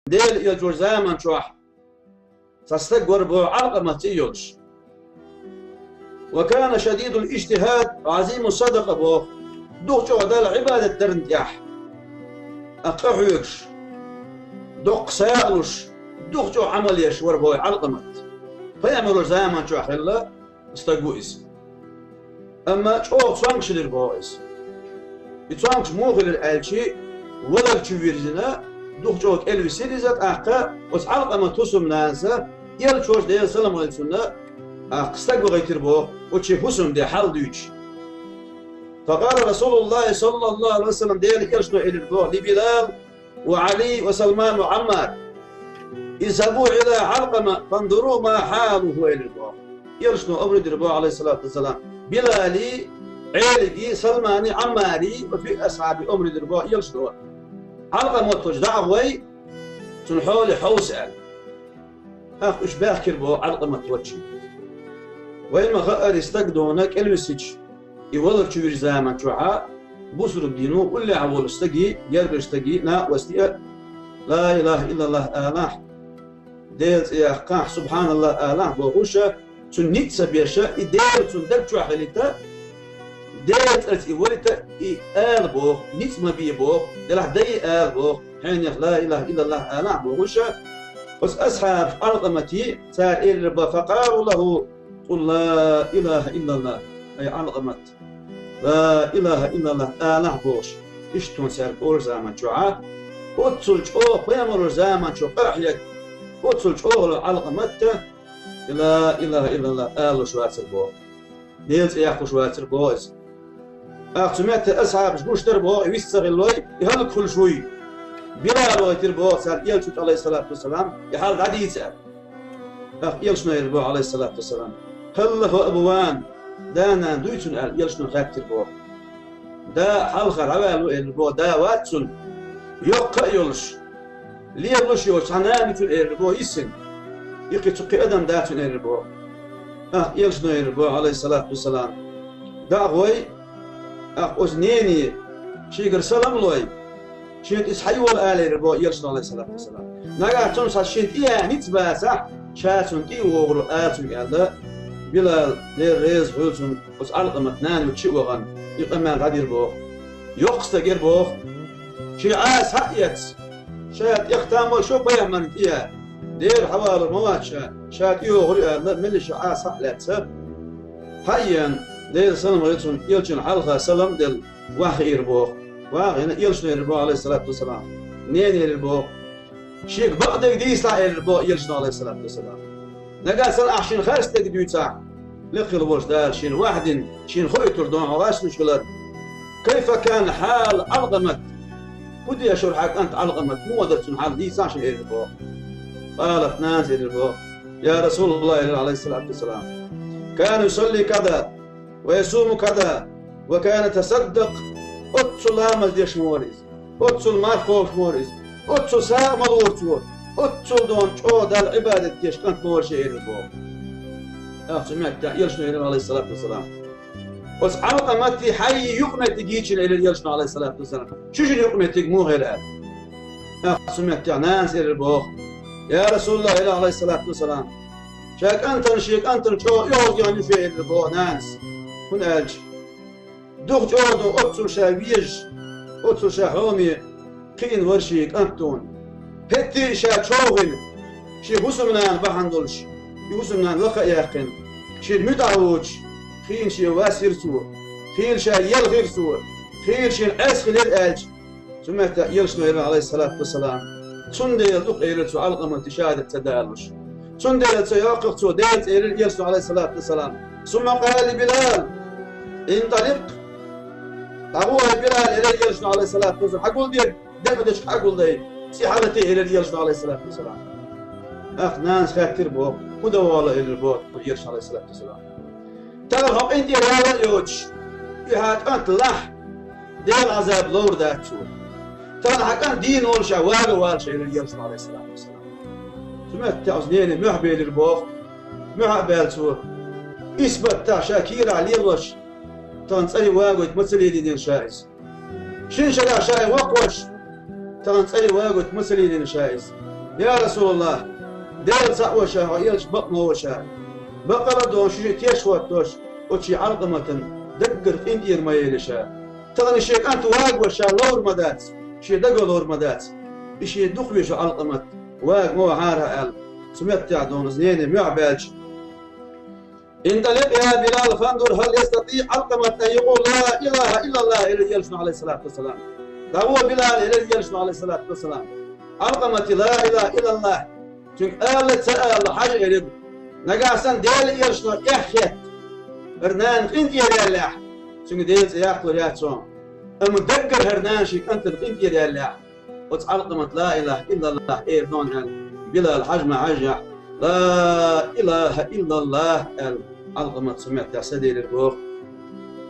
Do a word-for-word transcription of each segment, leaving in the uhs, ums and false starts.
Дела элчан заман чохь цхьа стаг вара боху Ӏалкъамат цӀе йолуш. Ва кана шадидул иджтихӀад, Ӏазиму садакъа боху. Дукха чӀогӀа Далла Ӏибадат дарна тӀехь а къахьоьгуш, доккха сагӀа луш, дукха чӀогӀа Ӏамал еш вара боху Ӏалкъамат. Пайхамаран заман чохь хилла стаг ву иза. Амма чӀогӀа цомгуш хилира боху иза. И цомгуш муха хилира аьлча, валар чу вирзина, дукха чӀогӀа кӀел висира иза, тӀаккха оцу Ӏалкъамат хӀусамнанас, элчанца, Делан салам хуьлда цунна, тӀаккха стаг вахийтира боху, оцу шен хӀусамден хьал дуьйцуш. Факъала Расулуллахи саллаллаху Ӏалайхи ва саллам, Делан элчано элира боху, ли Билал ва Ӏали ва Салман ва Ӏаммар. Изхьабу Ӏила Ӏалкъама, фанзуру ма хьалуху, элира боху. Элчано омра дира боху, Ӏалайхиссалату вассалам, Билали, Ӏелиги, Салмани, Ӏаммари ва ши асхьаби омра дира боху элчано. Ӏалкъамат волчу дӀа а гӀой, цуьнан хьоле хьовса аьлла. ТӀаккха уьш баьхкира боху Ӏалкъамат волчу. Вай ма хаъара, и стаг дуьйна кӀел висича, и валар чу вирза заман чохь, бусурба дийно уллехь волу стаге, гергара стаге, накъостий а, ла илаха иллаллах алахь, Делан цӀе яхкахь, субхьаналлах алахь бохуш, цуьнан ницкъ ца беш, и Дела цуьнан даг чохь хилийта, Делан цӀарца и валийта, и ала боху, ницкъ ма бе боху, делахь дай ала боху, хьенех ла илаха иллаллах алахь бохуш, оцу асхьабаш Ӏалкъамате цара элира боху, факъалу лаху, къул ла илаха иллаллах, ай Ӏалкъамат, ла илаха иллаллах алахь бохуш, иштта цара олуш заман чохь, оццул чӀогӀа пайхамаран заман чохь къа а хьегна, оццул чӀогӀа Ӏалкъамат, ла илаха иллаллах алуш вацара боху. Делан цӀе яккхалуш вацара боху иза. ТӀаккха цу метта асхьабаш гуш дара боху, и вист ца хилла, и хӀаллакьхуьлуш вуй. Билал вахийтира боху цара элчанна, Ӏалайхиссалату вассалам, и хьал дӀадийца аьлла. ТӀаккха элчано элира боху, Ӏалайхиссалату вассалам, хӀал лаху абаван, да-нана дуй цуьнан аьлла, элчано хаьттира боху. Да хьалха дӀаваьлла ву, элира боху, да вац цуьнан, йоккха а йолуш, лелош йоцу цхьа нана ю цуьнан, элира боху, йисина. И кхин цу кхин адам дац цуьнан, элира боху. ТӀаккха элчано элира боху, Ӏалайхиссалату вассалам, дӀа а гӀой, тӀаккха оцу нене шегара салам лой, шена иза хьайола ала, элира боху элчано, Ӏалайхиссалату вассалам. Нагахь цунна цхьа шена тӀеяхьа ницкъ бацахь, ша цунна тӀе а вогӀур ву ала цуьнга аьлла, Билал, Дела реза хуьлда цунна, оцу Ӏалкъамат нана ю чу а вахана, и къамел дӀадира боху. Йоккха стаг яра боху. Шен Ӏаса схьа а эцна, ша тӀех там а шо пайхамарна тӀе а, Дела хьавалур ма вац ша, ша тӀейогӀур ю аьлла, меллаша Ӏаса схьа а лаьцна, схьа а еана, Делан салам хуьлда цунна, элчанна хьалха салам а делла, вахиира боху. Вахийна, элчано элира боху, Ӏалайхиссалату вассалам, нене элира боху, шега бакъдерг дийцалахь, элира боху элчано, Ӏалайхиссалату вассалам. Нагахь санна ахь шена харцдерг дуьйцахь, лекха хилла волчу Дала шена вахьдина, шена хоуьйтур ду хьо гӀаш луш хилар. Кайфа кана хьалу Ӏалкъамат? ХӀун дешара хьан кӀант Ӏалкъамат? Муха дара цуьнан хьал, дийцахь шена, элира боху. Къалат, нанас элира боху, я Расулаллах, элира, Ӏалайхиссалату вассалам, кана юсалли каза, ва ясуму каза, ва кана ятасаддакъ, оццул ламаз деш ма вара иза, оццул марха кхобуш ма вара иза, оццул сагӀа ма лора цо, оццул дона чӀогӀа Далла Ӏибадат деш кӀант ма вара шен, элира боху. ТӀаккха цу меттехь элчано элира, Ӏалайхиссалату вассалам, оцу Ӏалкъамате хьайн юкъаметтиг йийцина, элира элчано, Ӏалайхиссалату вассалам, шуьшинна юкъаметтиг муха яра аьлла. ТӀаккха цу меттехь нанас элира боху, я Расулаллах, элира, Ӏалайхиссалату вассалам, ша кӀантана, шен кӀантана чӀогӀа оьгӀазгӀан ю шен, элира боху нанас. ХӀунда аьлча дукха чӀогӀа ду оццул ша везаш, оццул ша хьоме кхиъна вара шен кӀант дуна. ХӀетте а ша човхийна, шен хӀусамнана бахьана долуш, и хӀусамнана лакха а яьккхина, шена муьтӀахь воцуш, хийла шен вас хир цо, хийла ша елхира цо, хийла шена Ӏеса хилира аьлча, цу меттехь элчано элира, Ӏалайхиссалату вассалам, цундела ду-кх, элира цу Ӏалкъамате шахӀадат ца далуш. Цундела ца йоккху-кх цо Делан цӀе, элира элчано, Ӏалайхиссалату вассалам. Сумма къала ли Билал, инталикъ. ДӀагӀо, хӀай Билал, элира элчано, Ӏалайхиссалату вассалам, хьагулдерг декъа дечу хьагулдай, цӀе хьалате, элира элчано, Ӏалайхиссалату вассалам. ТӀаккха нанас хаьттира боху, хӀун дан воллу, элира боху элчано, Ӏалайхиссалату вассалам. Тахана хьо къинтӀера яла а йоцуш, и хьан кӀант лахь, Делан Ӏазап ловр дац цо. Тахана хьан кӀант дийна волуш, ахь вагавалаш, элира элчано, Ӏалайхиссалату вассалам. Цу меттехь оцу нене муьхь белира боху, муьхь а баьлла цо, исбаттахь ша кийрахь лелош, тахана цӀаре вагойту ма ца лелийнера ша иза. Шина шарахь ша и ваккхош, тахана цӀаре вагойту ма ца лелийнера ша иза. «Я Расулаллах, Дела цхьаъ ва ша, хьо элча бакъ ма ва ша. Бакъ а дона, шу шиъ теш хӀоттош, оцу шен Ӏалкъаматан даггара къинтӀера ма елла ша. Тахана шен кӀант вагавеш ша ловр ма дац, шен даго ловр ма дац. И шен дукха везаш Ӏалкъамат вага ма вахьара», — аьлла, цу меттехь дона иза нене мохь баьлча. «انطلق يا بلال فانظر هل يستطيع علقمة أن يقول لا إله إلا الله», — элира элчано, Ӏалайхиссалату вассалам. «ДӀагӀо, Билал», — элира элчано, Ӏалайхиссалату вассалам. «Ӏалкъамате ла илаха иллаллах цуьнга ала ца ала хьажа», — элира. Нагахь санна Делан элчано эхь хетта хӀара нана къинтӀера яьллехь, цуьнга Делан цӀе яккхалур яц хьуна. Амма даггара хӀара нана шен кӀантана къинтӀера яьллехь, оцу Ӏалкъамата «Ла илаха иллаллах» эр дона аьлла, Билал хьажа ма хьаьжжехь, «Ла илаха иллаллах» аьлла, Ӏалкъамат цу меттехь саделира боху.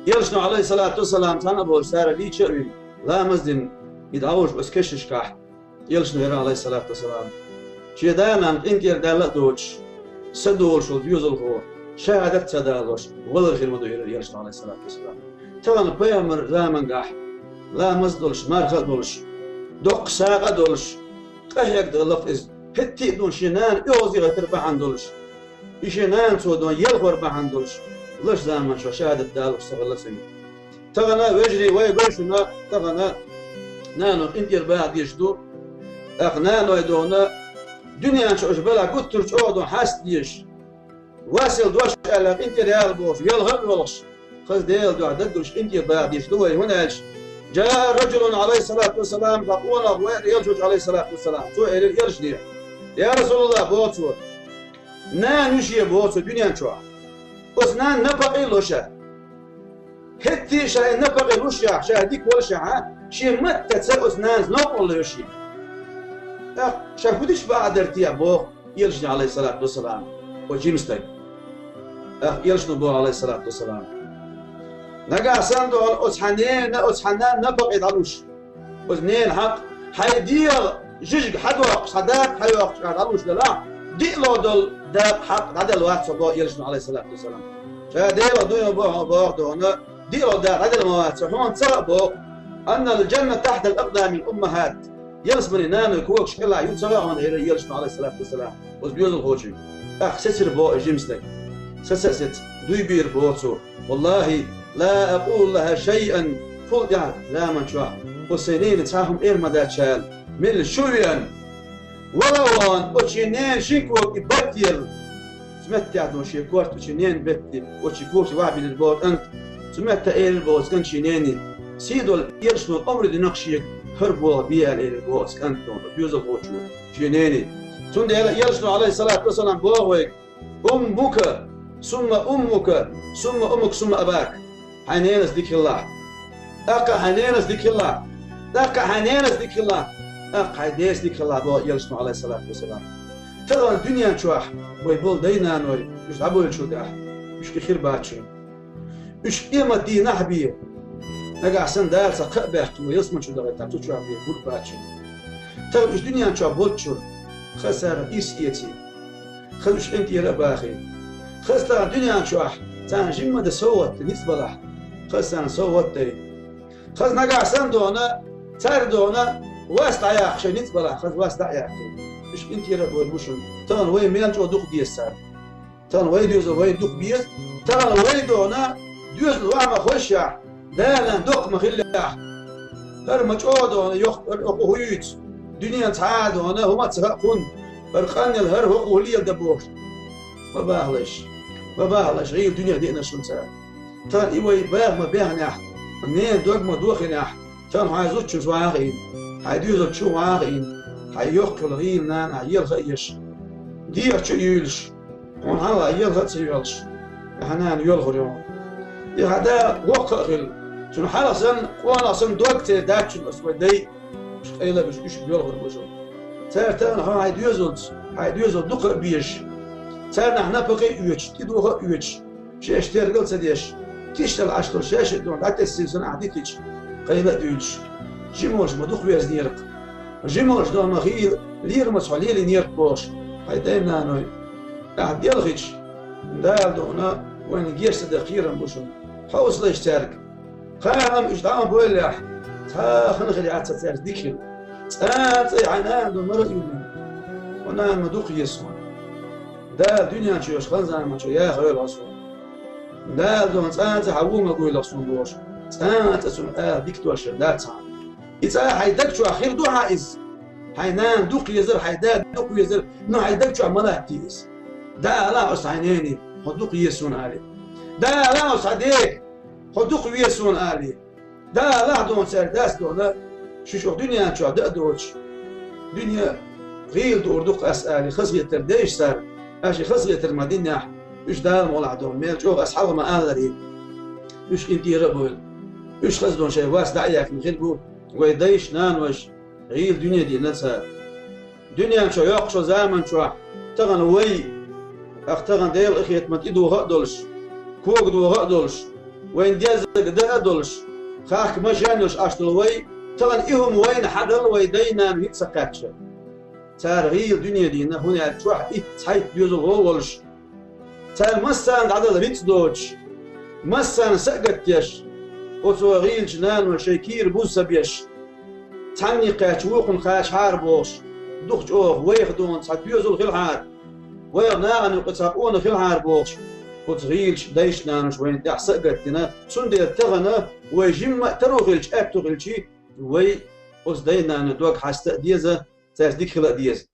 Элчано, Ӏалайхиссалату вассалам, цхьаьна а болуш, цара лийча а вина, ламаз дина, и дӀагӀуш оцу кешнашкахь, элчано хӀара, Ӏалайхиссалату вассалам, шен да-нана къинтӀера даьлла а доцуш, са долуш волу доьзалхо шахӀадат а ца далош валар хир ма ду, элира элчано, Ӏалайхиссалату вассалам. Тахана пайхамар замангахь ламаз а долуш, марха а долуш, доккха сагӀа а долуш, къахьегна далла иза, хӀетте а дона шен нана оьгӀазе хӀоьттар бахьана долуш, и шен нана цо дона елхор бахьана долуш, лаш заманчохь шахӀадат далош ца хилла цуьнан. Тахана, вежарий, вай гой шуна, тахана нано къинтӀера баха дезаш ду, тӀаккха наной дона дуьнен чу уьш белахь гуттар а чӀогӀа дона хьаста дезаш. Вас йолу дош аьлла, къинтӀера яла бохуш, велха а воьлхуш, хаза Делан дуьхьа даггара уьш къинтӀера баха дезаш ду вай, хӀунда аьлча: «جاء رجل عليه الصلاة والسلام», тхан къонах веара элча волчу, Ӏалайхиссалату вассалам. Цо элира элчане: «Я Расулаллах, — боху цо, — нана ю шен, — боху цо, — дуьнен чохь. Оцу нанна напакъий ло ша. ХӀетте а ша и напакъий луш яхь, ша дика волуш яхь, шен маттаца оцу нанца новкъарло йо шен. ТӀаккха ша хӀун дича бахьа дара те?» — боху элчане, Ӏалайхиссалату вассалам, оцу жима стага. ТӀаккха элчано боху, Ӏалайхиссалату вассалам: «Нагахь санна дона оцу хьан ненан, оцу хьан нанна напакъий дӀалуш, оцу ненан хьакъ, хьайн дегӀан жижиг хьадоккхуш, хьан дакъа хьайоккхуш, дӀалуш делахь, диълагӀа долу дакъа, хьакъ дӀаделла вац хьо», — боху элчано, Ӏалайхиссалату вассалам. Ша Делах дуй ма боху, боху дона, диълагӀа дакъа дӀаделла ма вац хьо, хьуна ца хаьа боху: «أن الجنة تحت أقدام الأمهات». Ялсамани наной когаш кӀелахь ю ца хаьа хьуна, элира элчано, Ӏалайхиссалату вассалам, оцу доьзалхочуьнга. ТӀаккха сецира боху и жима стаг. Саца а сеца, дуй бийра боху цо: «والله لا أقول لها شيئا». Кхул тӀаьхьа заман чохь оцу сайн нене цхьа хӀума эр ма дац ша аьлла, мелла шу веана. Вала ван, оцу шен ненан шин кога и баттаелла. Цу меттехь дона шен корта оцу шен ненан беттан, оцу шен когаш вахьа биллира боху кӀант. Цу меттехь элира боху оцу кӀант шен нене: «Сий долу элчано омра динарг шега хӀара боху бе», — аьлла элира боху оцу кӀант дона, доьзалхочо, шен нене. Цундела элчано, Ӏалайхиссалату вассалам, боху вайга: «أمك، ثم أمك، ثم أمك، ثم أباك». Хьайн ненас дика хилалахь. ТӀаккха хьайн ненас дика хилалахь. ТӀаккха хьайн ненас дика хилалахь. ТӀаккха хьайн дес дика хилалахь, боху элчано, Ӏалайхиссалату вассалам. Тахана дуьнен чохь вай болу дай-наной, уьш дӀабевллачул тӀаьхьа, уьш и хир бац шуна. Уьш къематдийнахь бен, нагахь санна Дала цхьа кхаъ баьккхина, ялсамани чу дахийтахь, цу чохь бен гур бац шуна. Тахана уьш дуьнен чохь болччуьра, хаза царах ирс эций, хаза уьш къинтӀера а бахий. Хаза тахана дуьнен чохь царна жимма дан совгӀат дан ницкъ балахь, хаза царна совгӀат дай. Хаза нагахь санна дона, цара дона, вас дӀаяккха шайн ницкъ балахь, хаза вас дӀа а яккхий. Уьш къинтӀера а бовр бу шуна. Тахана вай мел чӀогӀа дукха деза царна. Тахана вай доьзал вай дукха беза, тахана вай дона, доьзал ваха ма хозшехь, Дала доккха ма хиллехь. ХӀара ма чӀогӀа дона, йохк-, хӀара хӀокхо хӀун юьйцу? Дуьненан цхьа а дона, хӀума а ца хаьа кхунна. ХӀара къанъелла, хӀара хӀокхо хӀун леладан бохуш. Ма бахалаш, ма бахалаш, гӀийла дуьне деана шуна цара. Тахана и вай баха ма баьхнехь, ненан дог ма дохийнехь, тахана хьайн зудчуьнца ван а хиъна, хьайн доьзалчу ван а хиъна, хьайн йоккха йолу гӀийла нана ахь елха а еш, дегӀа чу а юьйлуш, хьуна хьалха елха а ца йоьллуш, и хьан нана йоьлхур ю хьуна. И хьан да воккха а хилла, цуьнан хьалха санна, къонах санна дог церан дац шуна, аса вай дай, уьш къайла а беш, уьш йоьлхур бу шуна. Цара тахана хьо хьайн доьзалца, хьайн доьзал дукха а безаш, царнахь напакъе а оьцуш, тӀедуха а оьцуш, шаьш тергал а ца деш, тиштал Ӏаш долу шаьш а дона дӀатесна санна ахь дитича, къайла а дуьйлуш, жималш ма дукха везнера-кх. Жималш дона ма хийла, лерамаца хьо лелийнера-кх бохуш, хьайн дай-наной, ахь делхича, Дала дона вайна геч ца дан кхерам бу шуна. Хьовсалаш цаьрга. Кхана-м уьш дӀа ма бовллехь, цхьа а хин хир яц сан цаьрца дика хила. ЦӀа а цӀа хьайн нана дона мара а юьллина. Хьо нана ма дукха еза хьуна. Дала дуьнен чу йолчу хан-заман чохь яхайойла хьо суна. Дала дохна цкъа а цхьа вон ма гуйла суна бохуш, цкъа а цхьа цунна ала дика долуш дац хьан. И цкъа а хьайн даг чохь хир ду хьан иза? Хьайн нана дукха езара, хьайн да дукха везара, но хьайн даг чохь ма латтий иза? Дала ала хьо хьайн нене, хьо дукха еза суна алий. Дала ала хьо хьайн дега, хьо дукха веза суна алий. Дала ала хьо цаьрга дац дохна, шуьш оха дуьнен чохь дан а доцуш, дуьне гӀийла дуур ду-кх ас алий, хазахетар деш цара, аша и хазахетар ма динехь, уьш Дала мукъалахь дохна, мел чӀогӀа ас хьалха ма-алларий, уьш къинтӀера а бевлла. Уьш хаза дохна шайн вас дӀа а яьккхина хир бу, вай дайша, нанойша гӀийла дуьне дина цара. Дуьнен чохь йоккхучу заман чохь тахана вай, ах, тахана Делан къинхетаман тӀедуха а долуш, кога доха а долуш, вайна деззарг дан а долуш, хахка машен а йолуш Ӏаш долу вай, тахана и хӀума вайна хьадала вай дай-нана хӀинца ца кхаьчча. Цара гӀийла дуьне дийна, хӀунда аьлча чохь итт, цхьайтта доьзал гӀо а волуш, цара массарна дӀадала рицкъ доцуш, массарна са а гатдеш, оцу гӀийлачу наной шайн кийра буза ца беш, цхьанне кхаьчча вукхунна кхачахьара бохуш, дукха чӀогӀа вайх дохна цхьа доьзал хилахьара, вайх нахана юкъа цхьа къонах хилахьара бохуш, оцу гӀийлачу дайша-нанойша вайна тӀехь са а гатдина, цундела тахана вай жимма а таро хилча, аьтто хилчий, вай оцу дай-наной дог хьаста а деза, цаьрца дика хила а деза.